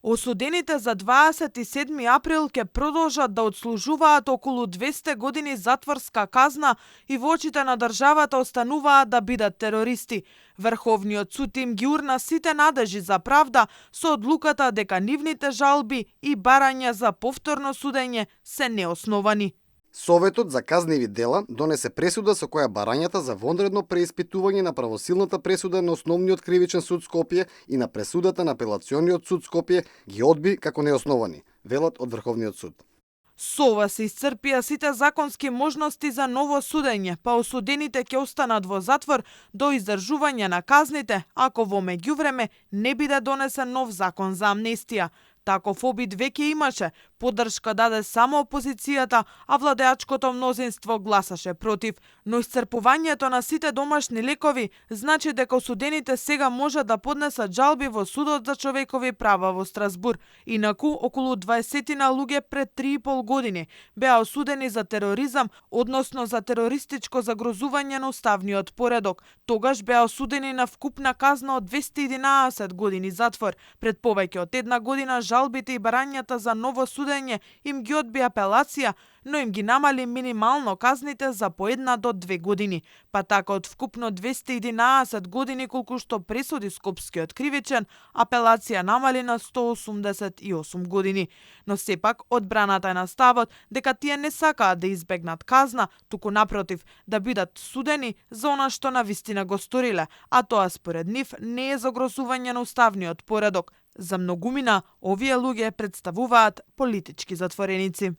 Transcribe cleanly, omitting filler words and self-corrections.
Осудените за 27 април ќе продолжат да отслужуваат околу 200 години затворска казна и во очите на државата остануваат да бидат терористи. Врховниот суд им ги урна сите надежи за правда со одлуката дека нивните жалби и барања за повторно судење се неосновани. Советот за казневи дела донесе пресуда со која барањата за вонредно преиспитување на правосилната пресуда на Основниот кривичен суд Скопје и на пресудата на Апелациониот суд Скопје ги одби како неосновани, велат од Врховниот суд. Со ова се исцрпија сите законски можности за ново судење, па осудените ќе останат во затвор до издржување на казните, ако во меѓувреме не биде донесен нов закон за амнестија. Таков обид веќе имаше, поддршка даде само опозицијата, а владеачкото мнозинство гласаше против. Но исцрпувањето на сите домашни лекови значи дека осудените сега може да поднесат жалби во Судот за човекови права во Страсбур. Инаку, околу 20 луѓе пред 3,5 години беа осудени за тероризам, односно за терористичко загрозување на уставниот поредок. Тогаш беа осудени на вкупна казна од 211 години затвор. Пред повеќе од една година жалбите и барањата за ново судење им ги одби апелација, но им ги намали минимално казните за по 1 до 2 години. Па така од вкупно 211 години колку што пресуди Скопскиот кривичен, апелација намали на 188 години. Но сепак одбраната е на ставот дека тие не сакаат да избегнат казна, туку напротив, да бидат судени за она што навистина го сториле, а тоа според нив не е загрозување на уставниот поредок. За многумина, овие луѓе представуваат политички затвореници.